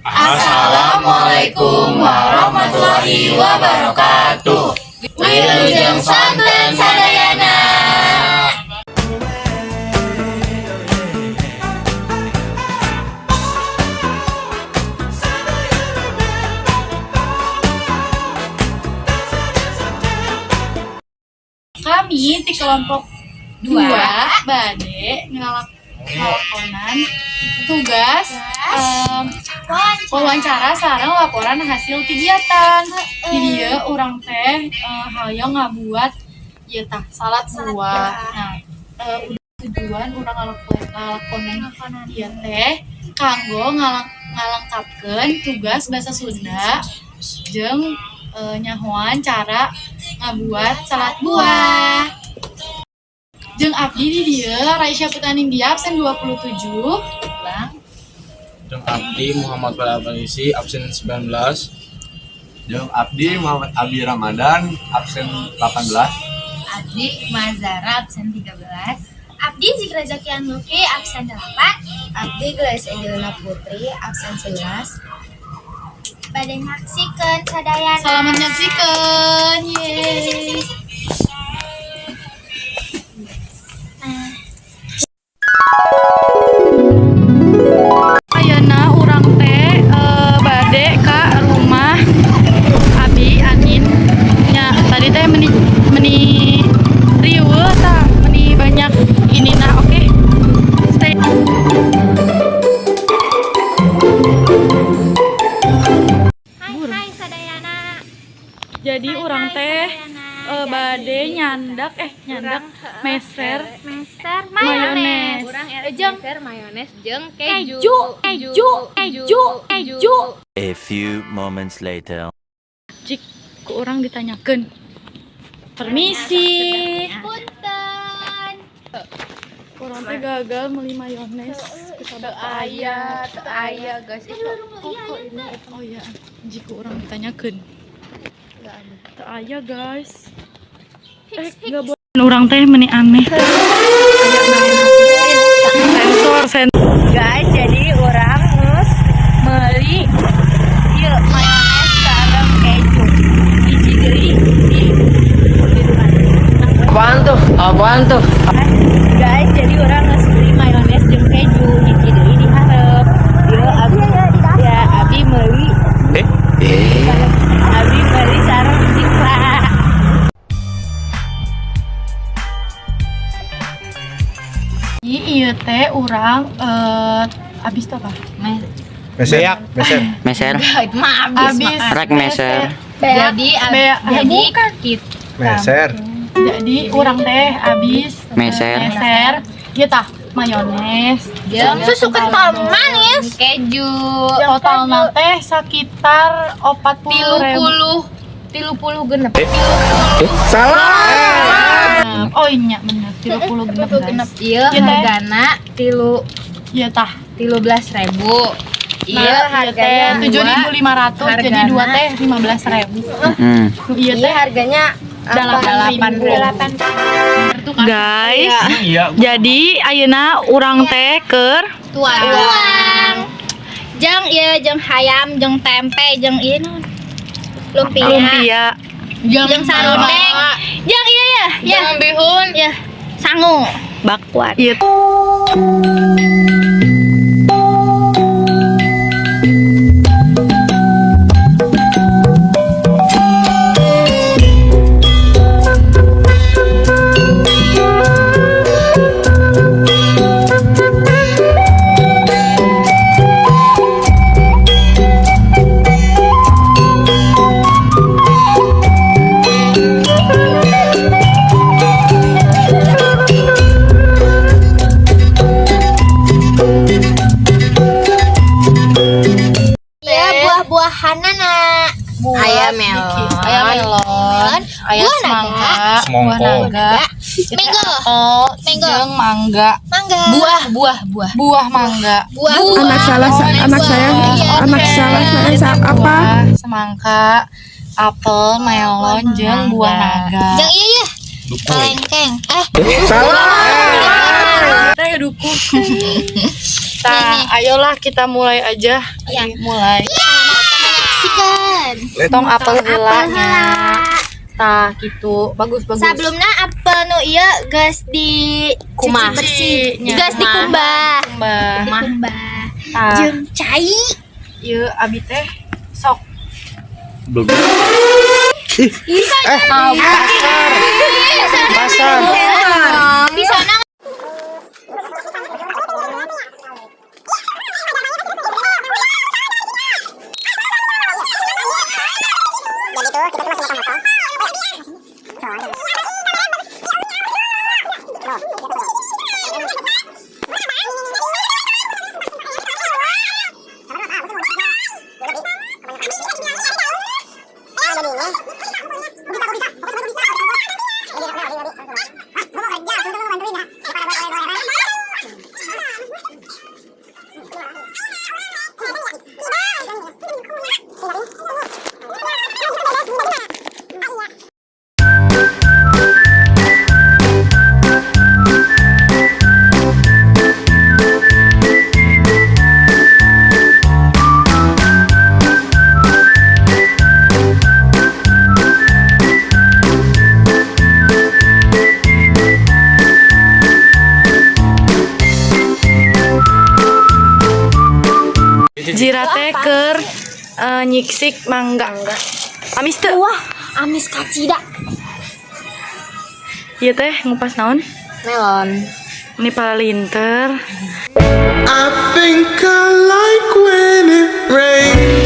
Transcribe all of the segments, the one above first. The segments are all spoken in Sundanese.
Assalamualaikum warahmatullahi wabarakatuh. Wilujeng sonten sadayana. Kami di kelompok 2 bade ngalakonan tugas wawancara sareng laporan hasil kegiatan. Di dieu urang teh hoyong ngabuat ieu tah, salad buah. Nah, udah tujuan urang ngalakonan ieu teh kanggo ngalengkapkeun tugas bahasa Sunda jeung nyahoan cara ngabuat salad buah. Jeung abdi di dieu Raisya Putaning dia absen 27. Jeung abdi Muhammad Balisi absen 19. Jeung abdi Muhammad Abi Ramadan absen 18. Abdi Mazara absen 13. Abdi Zikra Zakian Luki absen 8. Abdi Grace Angelina Putri absen 11. Bade nyaksikeun sadayana. Selamat menyaksikan. Yeay. Nah, Ayeuna urang teh bade ka rumah Abi Anin. Nya, tadi teh meni meni riweuh tah, meni banyak ini, nah, oke. Stay. Hai hai sadayana. Jadi Hai, urang hai, teh sadayana. Bade nyandak meser Meser mayones. mayones. Urang jeung meser mayones jeung keju. Keju, keju, keju, keju. A few moments later. Cik, ku urang ditanyakeun. Permisi. Punten. Urang teh gagal beli mayones. Teu Aya, teu aya, guys. Oh, ini. Oh iya, jika urang ditanyakeun. Teu aya, guys. Eh, nggak boleh. Urang teh meni aneh. Sensor, sensor. Guys, jadi urang geus meuli ieu mayones sareng keju. Hiji deui di Apaan tuh? Apaan tuh? Guys, jadi urang geus beli mayones jeung keju hiji deui di hareup. Ieu abi, ya, abi meuli. Abi meuli sareng Zikra. Ieu teh urang abis teh apa? Meser. Meser. Meser. Itu mah abis. Abis. Rek meser. Jadi Bea, jadi bukan. kita Meser. Jadi urang teh abis Meser. Meser. Ieu tah mayones jeung Susu kental manis. Keju. Totalna teh sekitar 40 tilu ribu. puluh 36. Salah. Oh iya bener, 36 guys. Iya, Iya, teh. hargana tilu Iya tah. 13.000. Iya, Nah, teh 7.500, jadi dua teh 15.000. Iya teh harganya 8.000. 8.000. Guys, Iya. jadi ayeuna urang teh keur Tuang. Jeung ieu, jeung hayam, jeung tempe, jeung ieu naon? Lumpia. Lumpia. Jeung sarondeng. Jeung ieu ya, ya. Jeung bihun. Ya. Sangu. Bakwan. Iya. Ya, buah-buahanana. Aya melon. Aya melon, aya Buah naga. semangka, buah Semongko. naga, Mango. apel, Mango. jeung mangga, Mangga. Buah, buah, buah. Buah mangga. Buah. Anak salah, anak saya, Iya. anak salah saya apa? Buah semangka, apel, melon, jeung buah naga. Jeung iya ya. Duku. Kelengkeng. Eh, Salah. Teh duku. Tah, ayolah kita mulai aja. Ya. Mulai. Menyaksikan. Tong apel heula Apel nya. heula. Tah, gitu. Bagus, bagus. Sebelumnya apel nu ieu geus di Kumbah. cuci bersih. Nya. Geus dikumbah. Kumbah. Dikumbah. Tah, Jeung cai. ieu abi teh sok. Belum. Pasar. Bisa na. Jira teh keur nyiksik mangga. Amis teu? Wah, amis kacida. Ieu teh ngupas naon? Melon. Ini palinter. I think I like when it rains.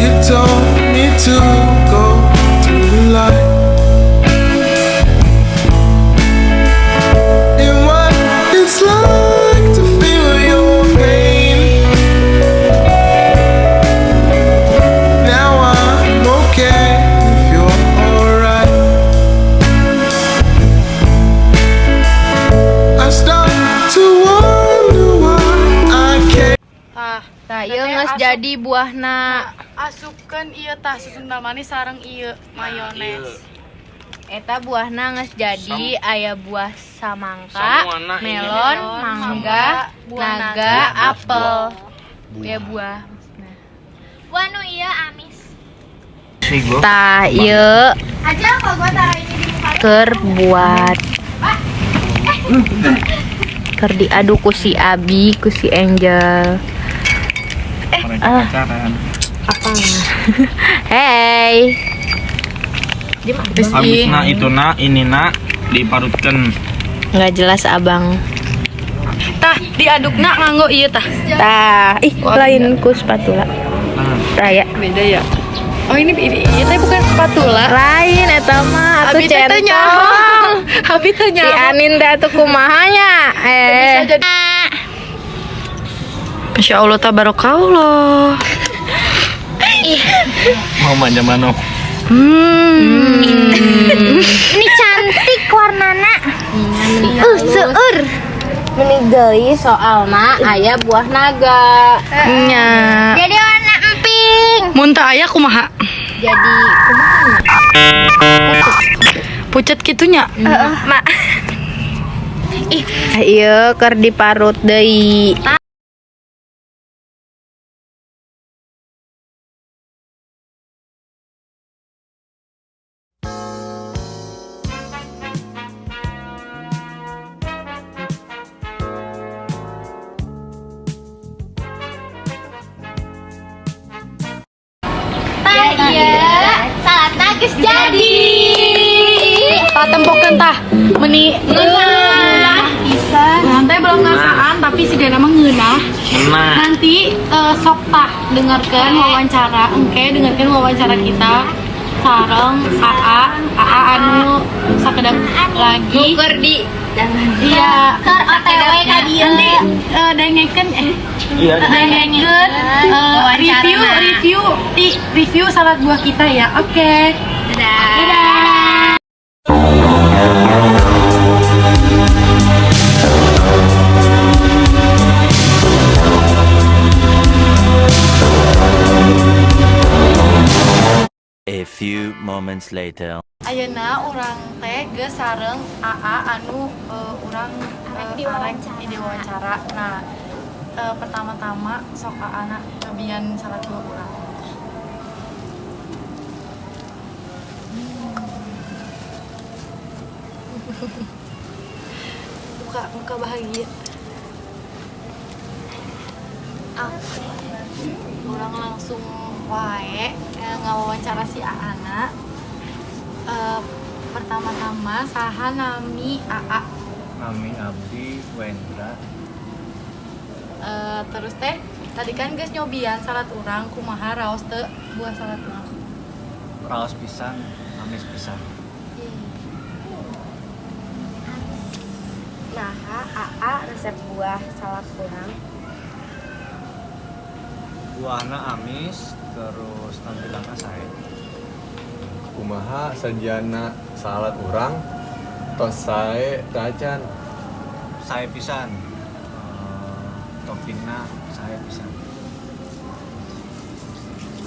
You told me to go to the light. And what it's like to feel your pain. Now I'm okay if you're alright. I start to wonder why I came. Tah, Tah, ieu geus jadi buahna. Asupkeun ieu tah susu manis sareng ieu mayones. Eta buahna geus jadi, aya buah samangka, Samuana ini. melon, mangga, buah naga, apel. Ya buah. Wah, nu ieu amis. Tah, ieu Aja kalau gua taruh ini di muka. keur buat keur diaduk ku si Abi, ku si Angel. Mereka pacaran. Apa? Hey. Habisna itu na ini na diparutkan. Nggak jelas abang. Tah, diadukna nganggo ieu tah. Tah, ih lain ku spatula. Tah ya. Beda ya. Oh, ini ieu teh bukan spatula. Lain eta mah atuh Abi teh teu centong. nyaho. Abi teu Si nyaho. Anin teh atuh kumaha nya? Eh. Bisa jadi. Masya Allah, tabarakallah. Mau manja manok. Ini cantik warnana. Seueur. Meni geulis soalna aya buah naga. Nya. Jadi warna emping. Mun teu aya kumaha? Jadi kumaha nya? Pucet kitu nya. Mak. Ih, ieu keur diparut deui. Tah ieu saladna geus jadi. Patempokeun tah. Meni ngeunah pisan. Nanti belum ngasaan tapi sigana mah ngeunah. Nah, Nanti sok tah dengarkan wawancara, engke dengarkan wawancara kita sareng AA AA anu sakedap lagi. Keur di Iya. Keur OTW ka dieu. Nanti dengekeun iya. dengekeun review review ti review salad buah kita ya. Oke. Dadah. Dadah. A few moments later. Ayeuna urang teh geus sareng AA anu urang Arek diwawancara. Diwawancara. Nah, pertama-tama sok anak nyobian salad buah urang. Muka muka bahagia. Ah, urang langsung wae ngawawancara si Aana. Pertama-tama, saha nami Aa? Nami abdi Wendra. Terus teh tadi kan geus nyobian salad urang, kumaha raos teu buah salad urang? Raos pisan, amis pisan. Nah, AA resep buah salad urang? Buahna amis, terus tampilannya sae. Kumaha sajana salad urang, tos sae tacan? Sae pisan. Toppingna sae pisan.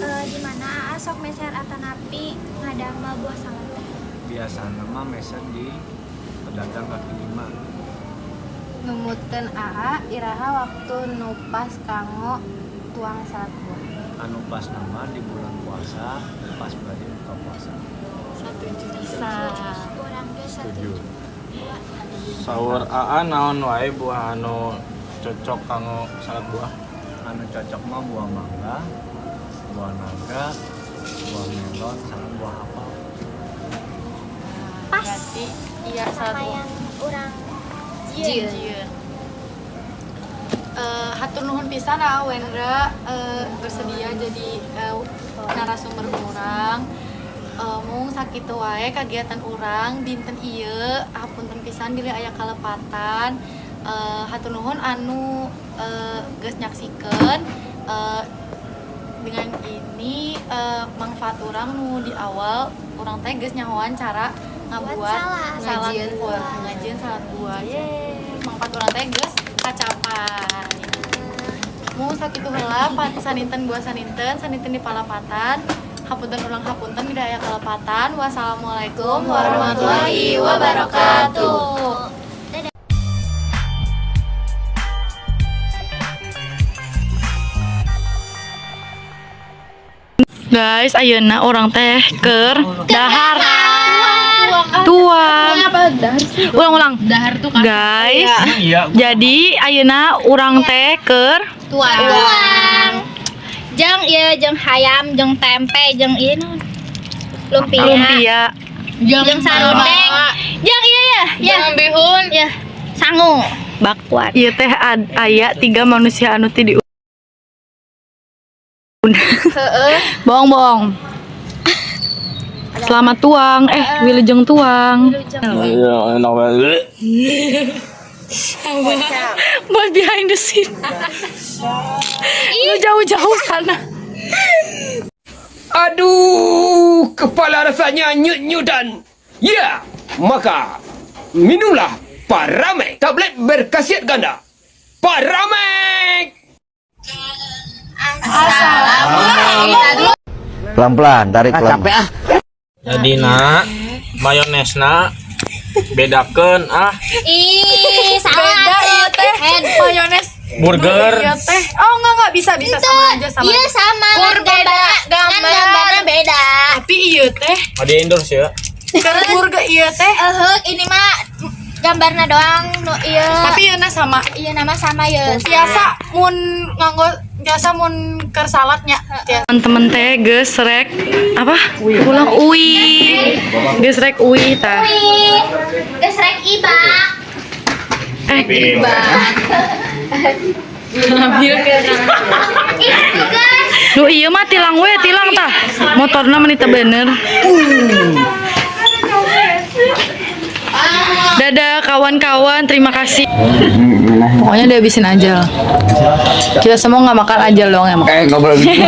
Di mana Aa sok meser atanapi ngadamel buah salad teh? Biasana mah meser di pedagang kaki lima. Numutkeun AA, iraha waktu nu pas kanggo tuang salad buah? Anu pas nama di bulan puasa, pas bade buka puasa. Setuju pisan. Urang ge. Setuju. Saur AA, naon wae buah anu cocok kanggo salad buah? Anu cocok mah buah mangga, buah nangka, buah melon, sama buah apel. Pas. Berarti iya salad Sama buah. yang urang jieun. Jieun. Hatur nuhun pisan ah Wendra bersedia jadi narasumber urang. Mung sakitu wae kagiatan urang dinten ieu. Hapunten pisan bilih aya kalepatan. Hatur nuhun anu geus nyaksikeun. Dengan ini manfaat urang nu di awal, urang teh geus nyahoan cara ngabuat salad. Salad Ngajieun buah, ngajieun salad buah. Yeay, manfaat urang teh geus kacapai. Mung sakitu heula saninten buah saninten, saninten di palapatan. Hapunten ulang hapunten bilih aya kalepatan. Wassalamualaikum warahmatullahi wabarakatuh. Dadah. Guys, ayeuna urang teh keur dahar. Tuang. Ulang-ulang. Dahar tuh. Guys, Iya. jadi ayeuna urang teh keur Tuang. Jeung ieu, jeung hayam, jeung tempe, jeung ieu naon? Lumpia. Lumpia. Jeung sarondeng. Jeung iya ya, ya. Jeung bihun. Ya. Sangu. Bakwan. Ieu teh aya tiga manusia anu ti di. Bohong-bohong. Selamat tuang. Eh, wilujeng tuang. Iya, enak banget. Buat behind the scene. Lu jauh-jauh sana. Aduh, kepala rasanya nyut-nyutan. Ya, maka minumlah Paramek, tablet berkhasiat ganda. Paramek! Pelan-pelan, tarik pelan. Capek ah. Jadi nak mayonesna bedakeun ah. Ih, salah. Beda iya teh. Mayones Burger. Iya teh. Oh, enggak bisa bisa sama aja, sama. Iya sama, Kur kan beda, gambarna, kan gambar. gambarnya beda. Tapi iya teh. Ada endorse ya. Keur burger iya teh. Eh, ini mah gambarna doang nu ieu. Tapi ieu na sama. Iya, nama sama ya. Biasa mun nganggo, biasa mun keur saladnya. Teman-teman teh geus rek apa? Pulang uwi. Geus rek uwi tah. Wih, geus rek ibak. Eh, Ih, guys. Nu ieu mah tilang we, tilang tah. Motorna meni teu bener. Dadah kawan-kawan, terima kasih. Pokoknya dihabisin aja. Kita semua nggak makan, aja doang yang makan. Eh, ngobrol gitu.